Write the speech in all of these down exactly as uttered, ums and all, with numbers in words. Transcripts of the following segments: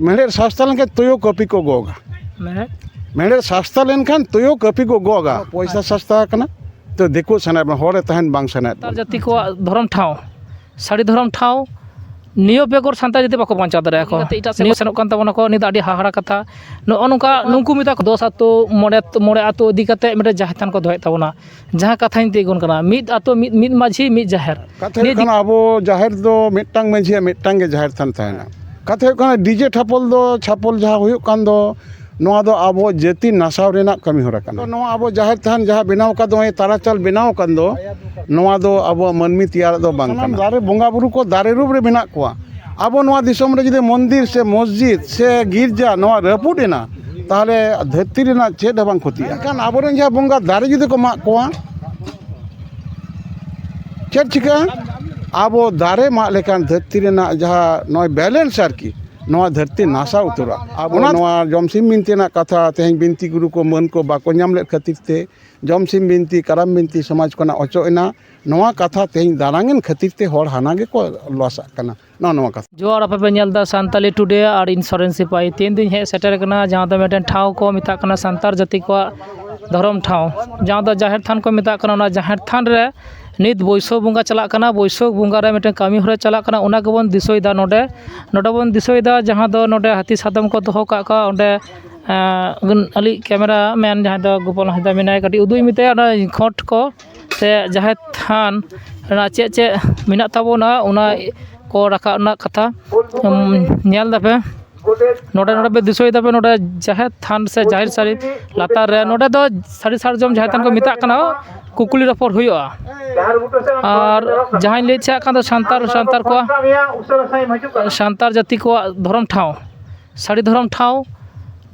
ᱢᱮᱲᱦᱮᱫ ᱥᱟᱥᱛᱟ ᱞᱮᱱᱠᱷᱟᱱ ᱛᱩᱭᱩ ᱠᱟᱹᱯᱤ ᱠᱚ ᱜᱚᱜᱟ᱾ ᱢᱮᱲᱦᱮᱫ? ᱢᱮᱲᱦᱮᱫ ᱥᱟᱥᱛᱟ ᱞᱮᱱᱠᱷᱟᱱ ᱛᱩᱭᱩ ᱠᱟᱹᱯᱤ ᱠᱚ ᱜᱚᱜᱟ᱾ ᱯᱚᱭᱥᱟ ᱥᱟᱥᱛᱟ ᱟᱠᱟᱱᱟ, ᱛᱚ ᱫᱤᱠᱩ ᱥᱟᱱᱟᱭᱮᱫ ᱵᱚᱱᱟ, ᱦᱚᱲ ᱨᱮ ᱛᱟᱦᱮᱱ ᱵᱟᱝ ᱥᱟᱱᱟᱭᱮᱫ ᱥᱟᱱᱛᱟᱲ ᱵᱚᱱᱟ᱾ ᱡᱟᱹᱛᱤ ᱠᱚᱣᱟᱜ ᱫᱷᱚᱨᱚᱢ ᱴᱷᱟᱶ, ᱥᱟᱹᱨᱤ ᱫᱷᱚᱨᱚᱢ ᱴᱷᱟᱶ, ᱱᱤᱭᱟᱹ ᱵᱮᱜᱚᱨ ᱥᱟᱱᱛᱟᱲ ᱡᱟᱹᱛᱤ ᱵᱟᱠᱚ ᱵᱟᱧᱪᱟᱣ ᱫᱟᱲᱮᱭᱟᱠᱚᱣᱟ᱾ ᱤᱫᱤ ᱠᱟᱛᱮ ᱮᱴᱟᱜ ᱥᱮᱫ ᱱᱤᱭᱟᱹ ᱥᱮᱱᱚᱜ ᱠᱟᱱ ᱛᱟᱵᱚᱱᱟ ᱠᱚ, ᱱᱤᱭᱟᱹ ᱫᱚ ᱟᱹᱰᱤ ᱦᱟᱦᱟᱲᱟ ᱠᱟᱛᱷᱟ᱾ ᱱᱚᱜᱼᱚ ᱱᱚᱝᱠᱟ ᱱᱩᱠᱩ ᱢᱮᱛᱟ ᱠᱚ ᱫᱚᱥ ᱟᱹᱛᱩ, ᱢᱚᱬᱮ, ᱢᱚᱬᱮ ᱟᱹᱛᱩ ᱤᱫᱤ ᱠᱟᱛᱮ ᱢᱤᱫᱴᱮᱱ ᱡᱟᱦᱮᱨ ᱛᱷᱟᱱ ᱠᱚ ᱫᱚᱦᱚᱭᱮᱫ ᱛᱟᱵᱚᱱᱟ᱾ ᱡᱟᱦᱟᱸ ᱠᱟᱛᱷᱟᱧ ᱛᱤᱸᱜᱩᱱ ᱠᱟᱱᱟ, ᱢᱤᱫ ᱟᱹᱛᱩ, ᱢᱤᱫ, ᱢᱤᱫ ᱢᱟᱹᱡᱷᱤ, ᱢᱤᱫ ᱡᱟᱦᱮᱨ᱾ ᱠᱟᱛᱷᱟ ᱦᱩᱭᱩᱜ ᱱᱤᱭᱟᱹ ᱠᱟᱱᱟ, ᱟᱵᱚ ᱡᱟᱦᱮᱨ ᱫᱚ ᱢᱤᱫᱴᱟᱝ ᱢᱟᱹᱡᱷᱤᱭᱟᱜ ᱢᱤᱫᱴᱟᱝ ᱜᱮ ᱡᱟᱦᱮᱨ ᱛᱷᱟᱱ ᱛᱟᱦᱮᱱᱟ᱾ ᱠᱟᱛᱷᱟ ᱦᱩᱭᱩᱜ ᱠᱟᱱᱟ, ᱰᱤᱡᱮ ᱪᱷᱟᱯᱚᱞ ᱫᱚ, ᱪᱷᱟᱯᱚᱞ ᱡᱟᱦᱟᱸ ᱦᱩᱭᱩᱜ ᱠᱟᱱ ᱫᱚ, ᱱᱚᱣᱟ ᱫᱚ ᱟᱵᱚ ᱡᱟᱹᱛᱤ ᱱᱟᱥᱟᱣ ᱨᱮᱱᱟᱜ ᱠᱟᱹᱢᱤ ᱦᱚᱨᱟ ᱠᱟᱱᱟ᱾ ᱱᱚᱣᱟ ᱟᱵᱚ ᱡᱟᱦᱮᱨ ᱛᱷᱟᱱ ᱡᱟᱦᱟᱸ ᱵᱮᱱᱟᱣ ᱟᱠᱟᱱ ᱫᱚ, ᱱᱚᱜᱼᱚᱭ ᱛᱟᱨᱟᱪᱟᱞ ᱵᱮᱱᱟᱣ ᱟᱠᱟᱱ ᱫᱚ, ᱱᱚᱣᱟ ᱫᱚ ᱟᱵᱚᱣᱟᱜ ᱢᱟᱹᱱᱢᱤ ᱛᱮᱭᱟᱨᱟᱜ ᱫᱚ ᱵᱟᱝ ᱥᱟᱱᱟᱢ ᱠᱟᱱᱟ᱾ ᱫᱟᱨᱮ ᱵᱚᱸᱜᱟ ᱵᱩᱨᱩ ᱠᱚ ᱫᱟᱨᱮ ᱨᱩᱯ ᱨᱮ ᱢᱮᱱᱟᱜ ᱠᱚᱣᱟ᱾ ᱟᱵᱚ ᱱᱚᱣᱟ ᱫᱤᱥᱚᱢ ᱨᱮ ᱡᱩᱫᱤ ᱢᱚᱱᱫᱤᱨ ᱥᱮ ᱢᱚᱥᱡᱤᱫ ᱥᱮ ᱜᱤᱨᱡᱟ ᱱᱚᱣᱟ ᱨᱟᱹᱯᱩᱫ ᱮᱱᱟ, ᱛᱟᱦᱚᱞᱮ ᱫᱷᱟᱹᱨᱛᱤ ᱨᱮᱱᱟᱜ ᱪᱮᱫ ᱦᱚᱸ ᱵᱟᱝ ᱠᱷᱚᱛᱤᱜᱼᱟ᱾ ᱢᱮᱱᱠᱷᱟᱱ ᱟᱵᱚᱨᱮᱱ ᱡᱟᱦᱟᱸ ᱵᱚᱸᱜᱟ ᱫᱟᱨᱮ ᱡᱩᱫᱤ ᱠᱚ ᱢᱟᱜ ᱠᱚᱣᱟ, ᱪᱮᱫ ᱪᱤᱠᱟᱹᱜᱼᱟ? ᱟᱵᱚ ᱫᱟᱨᱮ ᱢᱟᱜ ᱞᱮᱠᱷᱟᱱ ᱫᱷᱟᱹᱨᱛᱤ ᱨᱮᱱᱟᱜ ᱡᱟᱦᱟᱸ ᱱᱚᱜᱼᱚᱭ balance ᱟᱨᱠᱤ, ᱱᱚᱣᱟ ᱫᱷᱟᱹᱨᱛᱤ ᱱᱟᱥᱟᱣ ᱩᱛᱟᱹᱨᱚᱜᱼᱟ᱾ ᱟᱵᱚ ᱚᱱᱟ ᱱᱚᱣᱟ ᱡᱚᱢᱥᱤᱢ ᱵᱤᱱᱛᱤ ᱨᱮᱱᱟᱜ ᱠᱟᱛᱷᱟ ᱛᱮᱦᱮᱧ ᱵᱤᱱᱛᱤ ᱜᱩᱨᱩ ᱠᱚ ᱢᱟᱹᱱ ᱠᱚ ᱵᱟᱠᱚ ᱧᱟᱢ ᱞᱮᱫ ᱠᱷᱟᱹᱛᱤᱨ ᱛᱮ ᱡᱚᱢᱥᱤᱢ ᱵᱤᱱᱛᱤ, ᱠᱟᱨᱟᱢ ᱵᱤᱱᱛᱤ ᱥᱚᱢᱟᱡᱽ ᱠᱷᱚᱱᱟᱜ ᱚᱪᱚᱜ ᱮᱱᱟ᱾ ᱱᱚᱣᱟ ᱠᱟᱛᱷᱟ ᱛᱮᱦᱮᱧ ᱫᱟᱱᱟᱝ ᱮᱱ ᱠᱷᱟᱹᱛᱤᱨ ᱛᱮ ᱦᱚᱲ ᱦᱟᱱᱟ ᱜᱮᱠᱚ ᱞᱚᱥᱟᱜ ᱠᱟᱱᱟ᱾ ᱱᱚᱜᱼᱚ ᱱᱚᱣᱟ ᱠᱟᱛᱷᱟ᱾ ᱡᱚᱦᱟᱨ, ᱟᱯᱮ ᱯᱮ ᱧᱮᱞ ᱮᱫᱟ ᱥᱟᱱᱛᱟᱞᱤ ᱴᱩᱰᱮ ᱟᱨ ᱤᱧ ᱥᱚᱨᱮᱱ ᱥᱤᱯᱟᱦᱤ᱾ ᱛᱮᱦᱮᱧ ᱫᱚᱧ ᱦᱮᱡ ᱥᱮᱴᱮᱨ ᱟᱠᱟᱱᱟ ᱡᱟᱦᱟᱸ ᱫᱚ ᱢᱤᱫᱴᱮᱱ ᱴᱷᱟᱶ ᱠᱚ ᱢᱮᱛᱟᱜ ᱠᱟᱱᱟ ᱥᱟᱱᱛᱟᱲ ᱡᱟᱹᱛᱤ ᱠᱚᱣᱟᱜ ᱫᱷᱚᱨᱚᱢ ᱴᱷᱟᱶ, ᱡᱟᱦᱟᱸ ᱫᱚ ᱡᱟᱦᱮᱨ ᱛᱷᱟᱱ ᱠᱚ ᱢᱮᱛᱟᱜ ᱠᱟᱱᱟ᱾ ᱚᱱᱟ ᱡᱟᱦᱮᱨ ᱛᱷᱟᱱ ᱨᱮ ᱱᱤᱛ ᱵᱟᱹᱭᱥᱟᱹᱠᱷ ᱵᱚᱸᱜᱟ ᱪᱟᱞᱟᱜ ᱠᱟᱱᱟ, ᱵᱟᱹᱭᱥᱟᱹᱠᱷ ᱵᱚᱸᱜᱟ ᱨᱮ ᱢᱤᱫᱴᱮᱱ ᱠᱟᱹᱢᱤ ᱦᱚᱨᱟ ᱪᱟᱞᱟᱜ ᱠᱟᱱᱟ, ᱚᱱᱟ ᱜᱮᱵᱚᱱ ᱫᱤᱥᱟᱹᱭᱮᱫᱟ ᱱᱚᱰᱮ᱾ ᱱᱚᱰᱮ ᱵᱚᱱ ᱫᱤᱥᱟᱹᱭᱮᱫᱟ ᱡᱟᱦᱟᱸ ᱫᱚ ᱱᱚᱰᱮ ᱦᱟᱹᱛᱤ ᱥᱟᱫᱚᱢ ᱠᱚ ᱫᱚᱦᱚ ᱠᱟᱜ ᱠᱚᱣᱟ᱾ ᱚᱸᱰᱮ, ᱮᱸ, ᱟᱞᱮᱭᱤᱡ camera man ᱡᱟᱦᱟᱸᱭ ᱫᱚ ᱜᱳᱯᱟᱞ ᱦᱟᱸᱥᱫᱟ ᱢᱮᱱᱟᱭᱟ, ᱠᱟᱹᱴᱤᱡ ᱩᱫᱩᱜ ᱤᱧ ᱢᱮᱛᱟᱭᱟ ᱚᱱᱟ ᱠᱷᱚᱸᱰ ᱠᱚ ᱥᱮ ᱡᱟᱦᱮᱨ ᱛᱷᱟᱱ ᱨᱮᱱᱟᱜ ᱪᱮᱫ ᱪᱮᱫ ᱢᱮᱱᱟᱜ ᱛᱟᱵᱚᱱᱟ, ᱚᱱᱟ ᱠᱚ ᱨᱟᱠᱟᱵ ᱨᱮᱱᱟᱜ ᱠᱟᱛᱷᱟ᱾ ᱩᱢ, ᱧᱮᱞ ᱫᱟᱯᱮ ᱱᱚᱰᱮ, ᱱᱚᱰᱮ ᱯᱮ ᱫᱤᱥᱟᱹᱭ ᱫᱟᱯᱮ, ᱱᱚᱰᱮ ᱡᱟᱦᱮᱨ ᱛᱷᱟᱱ ᱥᱮ ᱡᱟᱦᱮᱨ ᱥᱟᱹᱲᱤ ᱞᱟᱛᱟᱨ ᱨᱮ, ᱱᱚᱰᱮ ᱫᱚ ᱥᱟᱹᱨᱤ ᱥᱟᱨᱡᱚᱢ ᱡᱟᱦᱮᱨ ᱛᱷᱟᱱ ᱠᱚ ᱢᱮᱛᱟᱜ ᱠᱟᱱᱟ, ᱠᱩᱠᱞᱤ ᱨᱚᱯᱚᱲ ᱦᱩᱭᱩᱜᱼᱟ᱾ ᱟᱨ ᱡᱟᱦᱟᱸᱧ ᱞᱟᱹᱭ ᱪᱮᱫ ᱠᱟᱱ ᱫᱚ ᱥᱟᱱᱛᱟᱲ, ᱥᱟᱱᱛᱟᱲ ᱠᱚᱣᱟᱜ, ᱥᱟᱱᱛᱟᱲ ᱡᱟᱹᱛᱤ ᱠᱚᱣᱟᱜ ᱫᱷᱚᱨᱚᱢ ᱴᱷᱟᱶ, ᱥᱟᱹᱨᱤ ᱫᱷᱚᱨᱚᱢ ᱴᱷᱟᱶ,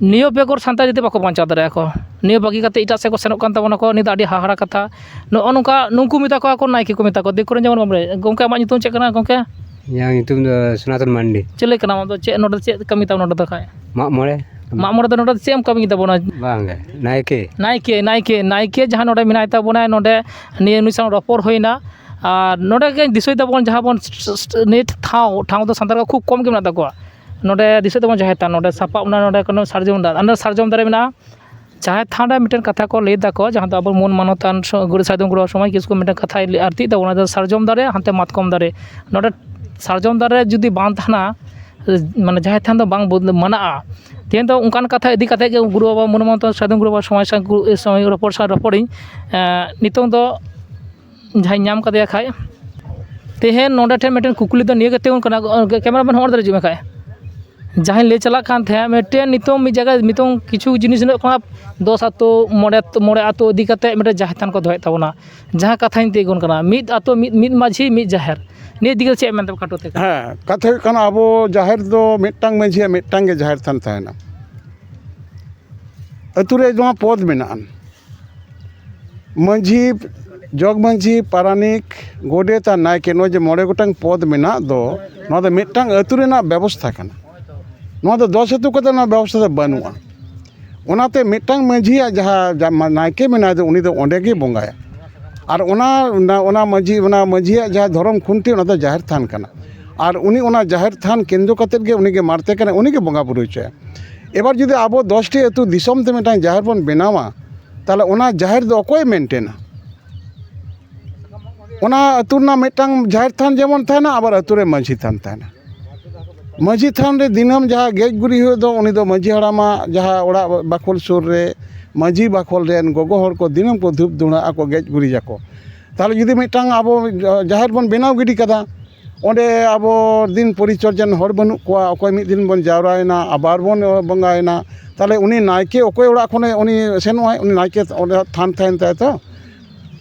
ᱱᱤᱭᱟᱹ ᱵᱮᱜᱚᱨ ᱥᱟᱱᱛᱟᱲ ᱡᱟᱹᱛᱤ ᱵᱟᱠᱚ ᱵᱟᱧᱪᱟᱣ ᱫᱟᱲᱮᱭᱟᱠᱚᱣᱟ᱾ ᱱᱤᱭᱟᱹ ᱵᱟᱹᱜᱤ ᱠᱟᱛᱮ ᱮᱴᱟᱜ ᱥᱮᱫ ᱠᱚ ᱥᱮᱱᱚᱜ ᱠᱟᱱ ᱛᱟᱵᱚᱱᱟ ᱠᱚ, ᱱᱤᱭᱟᱹ ᱫᱚ ᱟᱹᱰᱤ ᱦᱟᱦᱟᱲᱟ ᱠᱟᱛᱷᱟ᱾ ᱱᱚᱜᱼᱚ ᱱᱚᱝᱠᱟ ᱱᱩᱠᱩ ᱢᱮᱛᱟ ᱠᱚᱣᱟ ᱠᱚ ᱱᱟᱭᱠᱮ ᱠᱚ ᱢᱮᱛᱟ ᱠᱚᱣᱟ, ᱫᱤᱠᱩ ᱨᱮᱱ ᱡᱮᱢᱚᱱ ᱵᱟᱢᱲᱮ᱾ ᱜᱚᱢᱠᱮ, ᱟᱢᱟᱜ ᱧᱩᱛᱩᱢ ᱪᱮᱫ ᱠᱟᱱᱟ ᱜᱚᱢᱠᱮ? ᱤᱧᱟᱹᱜ ᱧᱩᱛᱩᱢ ᱫᱚ ᱥᱚᱱᱟᱛᱚᱱ ᱢᱟᱱᱰᱤ᱾ ᱪᱮᱫ ᱞᱟᱹᱭ ᱠᱟᱱᱟ ᱟᱢ ᱫᱚ? ᱪᱮᱫ ᱱᱚᱰᱮ ᱪᱮᱫ ᱠᱟᱹᱢᱤ ᱛᱟᱢ ᱱᱚᱰᱮ ᱫᱚ ᱠᱷᱟᱡ? ᱢᱟᱜ ᱢᱚᱬᱮ᱾ ᱢᱟᱜ ᱢᱚᱬᱮ ᱫᱚ ᱱᱚᱰᱮ ᱫᱚ ᱪᱮᱫ ᱮᱢ ᱠᱟᱹᱢᱤ ᱛᱟᱵᱚᱱᱟ? ᱵᱟᱝ ᱜᱮ, ᱱᱟᱭᱠᱮ᱾ ᱱᱟᱭᱠᱮ, ᱱᱟᱭᱠᱮ, ᱱᱟᱭᱠᱮ ᱡᱟᱦᱟᱸ ᱱᱚᱰᱮ ᱢᱮᱱᱟᱭ ᱛᱟᱵᱚᱱᱟᱭ, ᱱᱚᱰᱮ ᱱᱤᱭᱟᱹ ᱱᱩᱭ ᱥᱟᱶ ᱨᱚᱯᱚᱲ ᱦᱩᱭᱱᱟ᱾ ᱟᱨ ᱱᱚᱰᱮ ᱜᱮ ᱫᱤᱥᱟᱹᱭ ᱛᱟᱵᱚᱱ ᱡᱟᱦᱟᱸ ᱵᱚᱱ ᱱᱤᱛ ᱴᱷᱟᱶ, ᱴᱷᱟᱶ ᱫᱚ ᱥᱟᱱᱛᱟᱲ ᱠᱚ ᱠᱷᱩᱵ ᱠᱚᱢ ᱜᱮ ᱢᱮᱱᱟᱜ ᱛᱟᱠᱚᱣᱟ᱾ ᱱᱚᱰᱮ ᱫᱤᱥᱟᱹ ᱛᱟᱵᱚᱱ ᱡᱟᱦᱮᱨ ᱛᱷᱟᱱ, ᱱᱚᱰᱮ ᱥᱟᱯᱟᱵ ᱢᱮᱱᱟᱜᱼᱟ, ᱱᱚᱰᱮ ᱠᱳᱱᱳ ᱥᱟᱨᱡᱚᱢ ᱫᱟᱨᱮ, ᱚᱸᱰᱮ ᱥᱟᱨᱡᱚᱢ ᱫᱟᱨᱮ ᱢᱮᱱᱟᱜᱼᱟ᱾ ᱡᱟᱦᱮᱨ ᱛᱷᱟᱱ ᱨᱮ ᱢᱤᱫᱴᱮᱱ ᱠᱟᱛᱷᱟ ᱠᱚ ᱞᱟᱹᱭ ᱫᱟᱠᱚ, ᱡᱟᱦᱟᱸ ᱫᱚ ᱟᱵᱚ ᱢᱟᱹᱱ ᱢᱟᱱᱚᱛᱟᱱ ᱥᱚ-, ᱜᱩᱨᱩ ᱥᱟᱹᱫᱷᱩ ᱜᱩᱨᱩ ᱥᱚᱢᱟᱡᱽ ᱠᱤᱥᱠᱩ ᱢᱤᱫᱴᱮᱱ ᱠᱟᱛᱷᱟᱭ ᱞᱟᱹᱭ ᱟᱨᱛᱤ ᱛᱟᱵᱚᱱᱟ, ᱡᱟᱦᱟᱸ ᱥᱟᱨᱡᱚᱢ ᱫᱟᱨᱮ, ᱦᱟᱱᱛᱮ ᱢᱟᱛᱠᱚᱢ ᱫᱟᱨᱮ᱾ ᱱᱚᱰᱮ ᱥᱟᱨᱡᱚᱢ ᱫᱟᱨᱮ ᱡᱩᱫᱤ ᱵᱟᱝ ᱛᱟᱦᱮᱱᱟ, ᱢᱟᱱᱮ ᱡᱟᱦᱮᱨ ᱛᱷᱟᱱ ᱫᱚ ᱵᱟᱝ ᱵᱚᱫ-, ᱢᱟᱱᱟᱜᱼᱟ᱾ ᱛᱮᱦᱮᱧ ᱫᱚ ᱚᱱᱠᱟᱱ ᱠᱟᱛᱷᱟ ᱤᱫᱤ ᱠᱟᱛᱮ ᱜᱮ ᱜᱩᱨᱩ ᱵᱟᱵᱟ ᱢᱟᱹᱱ ᱢᱟᱱᱚᱛᱟᱱ ᱥᱟᱹᱫᱷᱩ ᱜᱩᱨᱩ ᱵᱟᱵᱟ ᱥᱚᱢᱟᱡᱽ ᱥᱟᱶ ᱜᱩ-, ᱥᱚᱢᱚᱭ ᱨᱚᱯᱚᱲ ᱥᱟᱶ ᱨᱚᱯᱚᱲᱤᱧ᱾ ᱮᱸ, ᱱᱤᱛᱚᱝ ᱫᱚ ᱡᱟᱦᱟᱸᱧ ᱧᱟᱢ ᱠᱟᱫᱮᱭᱟ ᱠᱷᱟᱡ᱾ ᱛᱮᱦᱮᱧ ᱱᱚᱰᱮ ᱴᱷᱮᱱ ᱢᱤᱫᱴᱮᱱ ᱠᱩᱠᱞᱤ ᱫᱚ ᱱᱤᱭᱟᱹ ᱜᱮ ᱛᱤᱸᱜᱩᱱ ᱠᱟᱱᱟ, ᱠᱮᱢᱮᱨᱟ ᱢᱮᱱ ᱦᱚᱸ ᱚᱸᱰᱮ ᱦᱤᱡᱩᱜ ᱢᱮ ᱠᱷᱟᱡ᱾ ᱡᱟᱦᱟᱸᱧ ᱞᱟᱹᱭ ᱪᱟᱞᱟᱜ ᱠᱟᱱ ᱛᱟᱦᱮᱸᱫ, ᱢᱤᱫᱴᱮᱱ ᱱᱤᱛᱚᱝ ᱢᱤᱫ ᱡᱟᱭᱜᱟ, ᱱᱤᱛᱚᱝ ᱠᱤᱪᱷᱩ ᱡᱤᱱᱤᱥ ᱦᱩᱭᱩᱜ ᱠᱟᱱᱟ, ᱫᱚᱥ ᱟᱛᱳ, ᱢᱚᱬᱮ, ᱢᱚᱬᱮ ᱟᱛᱳ ᱤᱫᱤ ᱠᱟᱛᱮ ᱢᱤᱫᱴᱮᱱ ᱡᱟᱦᱮᱨ ᱛᱷᱟᱱ ᱠᱚ ᱫᱚᱦᱚᱭᱮᱫ ᱛᱟᱵᱚᱱᱟ᱾ ᱡᱟᱦᱟᱸ ᱠᱟᱛᱷᱟᱧ ᱛᱤᱸᱜᱩᱱ ᱠᱟᱱᱟ, ᱢᱤᱫ ᱟᱛᱳ, ᱢᱤᱫ, ᱢᱤᱫ ᱢᱟᱹᱡᱷᱤ, ᱢᱤᱫ ᱡᱟᱦᱮᱨ᱾ ᱱᱤᱭᱟᱹ ᱤᱫᱤ ᱠᱟᱛᱮ ᱪᱮᱫ ᱮᱢ ᱢᱮᱱ ᱛᱟᱢᱟ ᱠᱷᱟᱴᱚ ᱛᱮ? ᱦᱮᱸ, ᱠᱟᱛᱷᱟ ᱦᱩᱭᱩᱜ ᱠᱟᱱᱟ, ᱟᱵᱚ ᱡᱟᱦᱮᱨ ᱫᱚ ᱢᱤᱫᱴᱟᱝ ᱢᱟᱹᱡᱷᱤᱭᱟᱜ ᱢᱤᱫᱴᱟᱝ ᱜᱮ ᱡᱟᱦᱮᱨ ᱛᱷᱟᱱ ᱛᱟᱦᱮᱱᱟ᱾ ᱟᱹᱛᱩ ᱨᱮ ᱱᱚᱣᱟ ᱯᱚᱫᱽ ᱢᱮᱱᱟᱜᱼᱟ, ᱢᱟᱹᱡᱷᱤ, ᱡᱚᱜᱽ ᱢᱟᱹᱡᱷᱤ, ᱯᱟᱨᱟᱱᱤᱠ, ᱜᱚᱰᱮᱛ ᱟᱨ ᱱᱟᱭᱠᱮ, ᱱᱚᱜᱼᱚᱭ ᱡᱮ ᱢᱚᱬᱮ ᱜᱚᱴᱟᱝ ᱯᱚᱫᱽ ᱢᱮᱱᱟᱜ ᱫᱚ, ᱱᱚᱣᱟ ᱫᱚ ᱢᱤᱫᱴᱟᱝ ᱟᱹᱛᱩ ᱨᱮᱱᱟᱜ ᱵᱮᱵᱚᱥᱛᱷᱟ ᱠᱟᱱᱟ᱾ ᱱᱚᱣᱟ ᱫᱚ ᱫᱚᱥ ᱟᱹᱛᱩ ᱠᱟᱛᱮ ᱱᱚᱣᱟ ᱵᱮᱵᱚᱥᱛᱷᱟ ᱫᱚ ᱵᱟᱹᱱᱩᱜᱼᱟ᱾ ᱚᱱᱟᱛᱮ ᱢᱤᱫᱴᱟᱝ ᱢᱟᱹᱡᱷᱤᱭᱟᱜ ᱡᱟᱦᱟᱸ, ᱡᱟᱦᱟᱸ ᱱᱟᱭᱠᱮ ᱢᱮᱱᱟᱭ ᱫᱚ, ᱩᱱᱤ ᱫᱚ ᱚᱸᱰᱮ ᱜᱮ ᱵᱚᱸᱜᱟᱭᱟ᱾ ᱟᱨ ᱚᱱᱟ, ᱚᱱᱟ, ᱚᱱᱟ ᱢᱟᱹᱡᱷᱤ, ᱚᱱᱟ ᱢᱟᱹᱡᱷᱤᱭᱟᱜ ᱡᱟᱦᱟᱸ ᱫᱷᱚᱨᱚᱢ ᱠᱷᱩᱱᱴᱤ, ᱚᱱᱟ ᱫᱚ ᱡᱟᱦᱮᱨ ᱛᱷᱟᱱ ᱠᱟᱱᱟ᱾ ᱟᱨ ᱩᱱᱤ ᱚᱱᱟ ᱡᱟᱦᱮᱨ ᱛᱷᱟᱱ ᱠᱮᱱᱫᱨᱚ ᱠᱟᱛᱮᱫ ᱜᱮ ᱩᱱᱤ ᱜᱮ ᱢᱟᱲᱛᱮ ᱠᱟᱱᱟᱭ, ᱩᱱᱤ ᱜᱮ ᱵᱚᱸᱜᱟ ᱵᱩᱨᱩ ᱦᱚᱪᱚᱭᱟ᱾ ᱮᱵᱟᱨ ᱡᱩᱫᱤ ᱟᱵᱚ ᱫᱚᱥᱴᱤ ᱟᱹᱛᱩ ᱫᱤᱥᱚᱢ ᱛᱮ ᱢᱤᱫᱴᱟᱝ ᱡᱟᱦᱮᱨ ᱵᱚᱱ ᱵᱮᱱᱟᱣᱟ, ᱛᱟᱦᱚᱞᱮ ᱚᱱᱟ ᱡᱟᱦᱮᱨ ᱫᱚ ᱚᱠᱚᱭᱮ ᱢᱮᱱᱴᱮᱱᱟ? ᱚᱱᱟ ᱟᱹᱛᱩ ᱨᱮᱱᱟᱜ ᱢᱤᱫᱴᱟᱝ ᱡᱟᱦᱮᱨ ᱛᱷᱟᱱ ᱡᱮᱢᱚᱱ ᱛᱟᱦᱮᱱᱟ, ᱟᱵᱟᱨ ᱟᱹᱛᱩ ᱨᱮ ᱢᱟᱹᱡᱷᱤ ᱛᱷᱟᱱ ᱛᱟᱦᱮᱱᱟ᱾ ᱢᱟᱹᱡᱷᱤ ᱛᱷᱟᱱ ᱨᱮ ᱫᱤᱱᱟᱹᱢ ᱡᱟᱦᱟᱸ ᱜᱮᱡ ᱜᱩᱨᱤᱡ ᱦᱩᱭᱩᱜ ᱫᱚ, ᱩᱱᱤ ᱫᱚ ᱢᱟᱹᱡᱷᱤ ᱦᱟᱲᱟᱢᱟᱜ ᱡᱟᱦᱟᱸ ᱚᱲᱟᱜ ᱵᱟᱠᱷᱳᱞ ᱥᱩᱨ ᱨᱮ ᱢᱟᱹᱡᱷᱤ ᱵᱟᱠᱷᱳᱞ ᱨᱮᱱ ᱜᱚᱜᱚ ᱦᱚᱲ ᱠᱚ ᱫᱤᱱᱟᱹᱢ ᱠᱚ ᱫᱷᱩᱯ ᱫᱷᱩᱬᱟᱹᱜ ᱟᱠᱚ, ᱜᱮᱡ ᱜᱩᱨᱤᱡᱟᱠᱚ᱾ ᱛᱟᱦᱚᱞᱮ ᱡᱩᱫᱤ ᱢᱤᱫᱴᱟᱝ ᱟᱵᱚ ᱡᱟᱦᱮᱨ ᱵᱚᱱ ᱵᱮᱱᱟᱣ ᱜᱤᱰᱤ ᱠᱟᱫᱟ, ᱚᱸᱰᱮ ᱟᱵᱚ ᱫᱤᱱ ᱯᱚᱨᱤᱪᱚᱨᱡᱟᱱ ᱦᱚᱲ ᱵᱟᱹᱱᱩᱜ ᱠᱚᱣᱟ, ᱚᱠᱚᱭ ᱢᱤᱫ ᱫᱤᱱ ᱵᱚᱱ ᱡᱟᱣᱨᱟᱭᱮᱱᱟ, ᱟᱵᱟᱨ ᱵᱚᱱ ᱵᱚᱸᱜᱟᱭᱮᱱᱟ, ᱛᱟᱦᱚᱞᱮ ᱩᱱᱤ ᱱᱟᱭᱠᱮ ᱚᱠᱚᱭ ᱚᱲᱟᱜ ᱠᱷᱚᱱᱮ ᱩᱱᱤ ᱥᱮᱱᱚᱜᱼᱟᱭ, ᱩᱱᱤ ᱱᱟᱭᱠᱮ ᱚᱸᱰᱮ ᱛᱷᱟᱱ ᱛᱟᱦᱮᱱ ᱛᱟᱭᱟ ᱛᱚ,